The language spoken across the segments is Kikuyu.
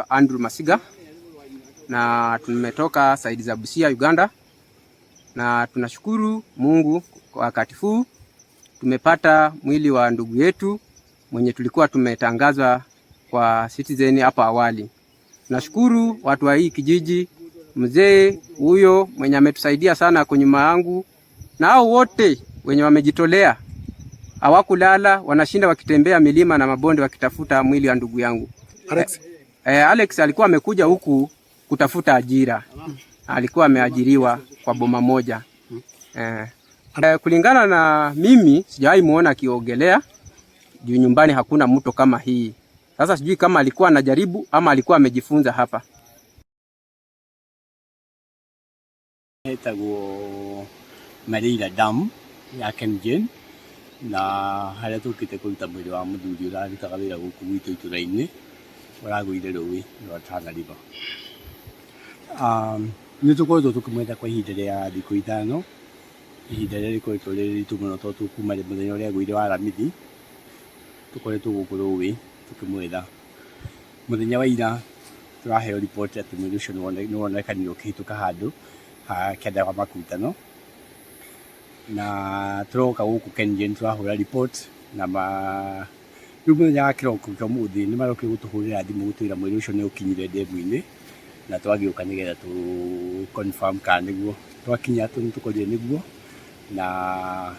Andrew Masiga na tumetoka side za Busia, Uganda, na tunashukuru Mungu kwa wakati huu tumepata mwili wa ndugu yetu mwenye tulikuwa tumetangaza kwa Citizen hapo awali. Nashukuru watu wa hii kijiji, mzee huyo mwenye ametusaidia sana kwa nyuma yangu, na hao wote wenye wamejitolea, hawakulala, wanashinda wakitembea milima na mabonde wakitafuta mwili wa ndugu yangu. Alex. Alex alikuwa amekuja huku kutafuta ajira, alikuwa ameajiriwa kwa boma moja. Kulingana na mimi sijawahi muona akiogelea juu nyumbani hakuna mto kama hii. Sasa sijui kama alikuwa anajaribu ama alikuwa amejifunza hapa. Hetagwo Mareira Dam ya KenGen na harĩa tũkĩte kũruta mwĩrĩ wa mũthuri ũrarutaga wĩra gũkũ gwitũ itũra-inĩ ũragũire rũĩ rwa Tana River. Nĩ tũkoretwo tũkĩmwetha kwa ihinda rĩa thikũ 5, ihinda rĩrĩa rĩkoretwo rĩrĩ ritũ mũno tondũ kuma mũthenya ũrĩa agũire wa Aramithi tũkoretwo gũkũ rũĩ tũkĩmwetha. Mũthenya wa ira tũraheo riboti atĩ mwĩrĩ ũcio nĩ wonekanire ũkĩhĩtũka handũ ha kĩanda wa Makutano, na tũroka gũkũ KenGen tũrahũra report na ma rĩu mũthenya wa kĩroko kĩa ũmũthĩ nĩ marokire gũtũhũrĩra thimũ gũtwĩra mwĩrĩ ũcio nĩ ũkinyire ndemu-inĩ, na twagĩũka nĩgetha tũ confirm kana nĩguo. Twakinya nĩ tũkorire nĩguo, na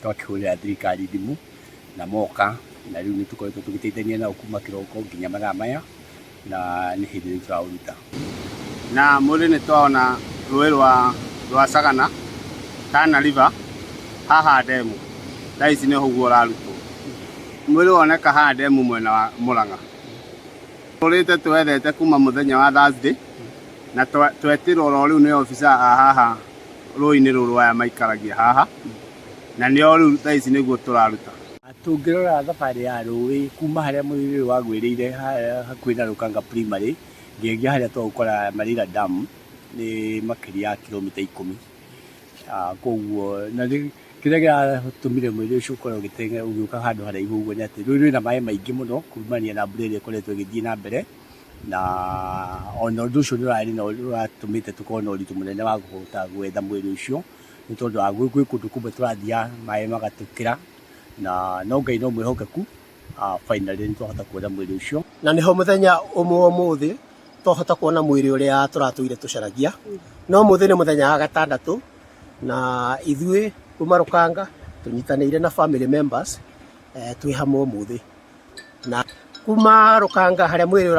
twakĩhũrĩra thirikari thimũ na moka, na rĩu nĩ tũkoretwo tũgĩteithania nao kuma kĩroko nginya mathaa maya, na nĩ hĩndĩ rĩu tũraũruta. Na mwĩrĩ nĩ twaona rũĩ rwa Sagana, Tana River, haha ndemu thaa ici nĩ ũguo ũrarutwo. Mwĩrĩ woneka haha ndemu mwena wa Murang'a. Tũrĩte twethete kuma mũthenya wa Thursday na twetirwo oro rĩu nĩ officer a haha rũĩ-inĩ rũrũ aya maikaragia haha, na nĩo rĩu thaa ici nĩguo tũraruta. Tũngĩrora thabarĩ ya rũĩ kuma harĩa mwĩrĩ ũyũ wagwĩrĩire hakuhĩ na Rũkanga Primary nginyagia harĩa twaũkora Mareira Dam nĩ makĩria ya kilomita 10. Koguo na kĩrĩa kĩratũmire mwĩrĩ ũcio ũkorwo ũgĩũka handũ haraihu ũguo nĩ atĩ rũĩ rwĩna maĩ maingĩ mũno kumania na mbura ĩrĩa ĩkoretwo ĩgĩthiĩ na mbere, na ona ũndũ ũcio nĩ ũrarĩ na ũratũmĩte tũkorwo na ũritũ mũnene wa kũhota gwetha mwĩrĩ ũcio, nĩ tondũ wa gwĩ kũndũ kũmwe tũrathiaga maĩ magatũkĩra, na no Ngai no mwĩhokeku, finally nĩ twahota kuona mwĩrĩ ũcio. Na nĩho mũthenya ũmwe ũmũthĩ twahota kuona mwĩrĩ ũrĩa tũratũire tũcaragia, no ũmũthĩ nĩ mũthenya wa gatandatũ, na ithuĩ kuma Rũkanga tũnyitanĩire na family members, twĩ hamwe ũmũthĩ na kuma Rũkanga harĩa mwĩrĩ.